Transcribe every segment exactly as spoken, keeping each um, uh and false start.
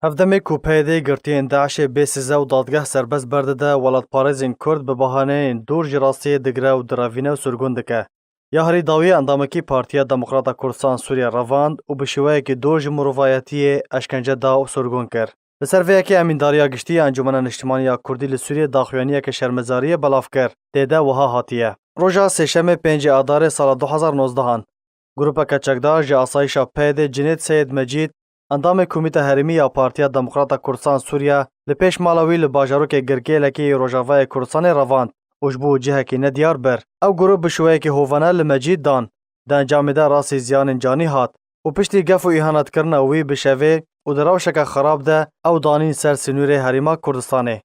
Hevdemê ku P Y D girtiyên DAIŞê bê size û dadgeh serbest berdide, welatparêzên Kurd bi bahaneyên dûr ji rastiyê digire û direvîne û sirgûn dike. Yahrî Dawî endamekî Partiya Demokrata Kurdistan Sûriye revand û bi şêweyekî dûr ji mirovayetiyê eşkence da û sirgûn kir. Li ser vê yekê Emîndariya Giştî ya Encûmena Niştimanî ya Kurdî li Sûriyê daxuyaniyeke şermezariyê belav kir. Tê de wiha hatiye. Roja Sêşemê pêncê Adarê sala du hezar nozdeh an, grûpeke çekdar ji asayîşa P Y D Cinêt Seyed Mecîd, endamê Komîta Herêmî ya Partiya Demokrata Kurdistan Sûriye, li pêş mala wî li bajarokê Girkêlekê yê Rojavayê Kurdistanê revand û ji bo cihekî nediyar bir. Ew grûp bi şêweyekî hovane li Mecîd dan. Di encamê de rastî ziyanên canî hat û piştî gef û îhanetkirina wî bi şevê û di rewşeke xerab de ew danîn ser sînorê Herêma Kurdistanê.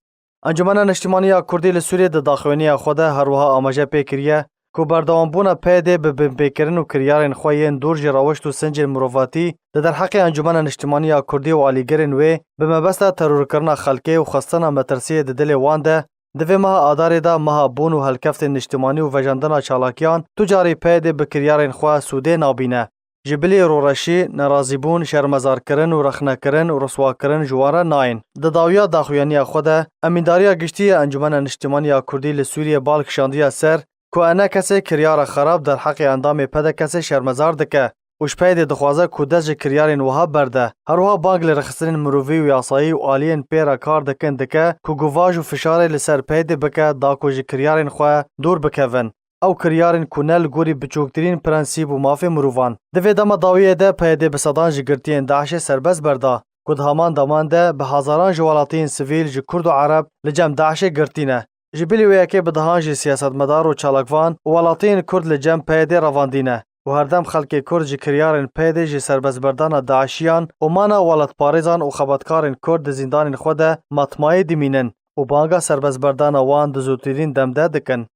Encûmena Niştimanî ya Kurdî li Sûriyê di daxuyaniya xwe de her wiha amaje pê kiriye ku berdewambûna P Y D bi binpêkirin û kiryarên xwe yên dûr ji rewişt û sincên mirovatî di derheqê Encûmena Niştimanî ya Kurdî û alîgirên wê bi mebesta terorkirina xelkê û xistina metirsiyê di dilê wan de, di vê meha Adarê de meha bûn û helkeftên niştimanî û vejandina çalakiyan, tu carî P Y D bi kiryarên xwe sûdê nabîne. Ji bilî roreşî, nerazîbûn, şermezarkirin û rexnekirin û riswakirin ji wan re nayên. Di dawiya daxuyaniya xwe de, Emîndariya Giştî ya Encûmena Niştimanî ya Kurdî li Sûriyê bal kişandiye ser ku enekesê kiryara xerab derheqê endamê P D K'ê şermezar dike û ji P Y D'ê dixwaze ku dest ji kiryarên wiha berde. Her wiha bang li rêxistinên mirovî û yasayî û aliyên pê re kar dikin dike ku guvaj û fişarê li ser P Y D'ê bike da ku ji kiryarên xwe dûr bikevin. Ew kiryarên ku ne li gorî biçûktirîn prensîp û mafê mirovan. Di vê dema dawiyê de P Y D bi sedan ji girtiyên DAIŞê serbest berda, ku di heman deman de bi hezaran ji welatiyên sivîl, ji Kurd û Ereb li cem DAIŞê girtî ne. Ji bilî wê yekê bi dehan jî siyasetmedar û çalakvan û welatiyên Kurd li cem P Y D revandî ne û herdem xelkê Kurd ji kiryarên P Y D, ji serbestberdana DAIŞiyan û mana welatparêzan û xebatkarên Kurd di zîndanên xwe de matmayî dimînin û banga serbestberdana wan di zûtirîn dem de dikin.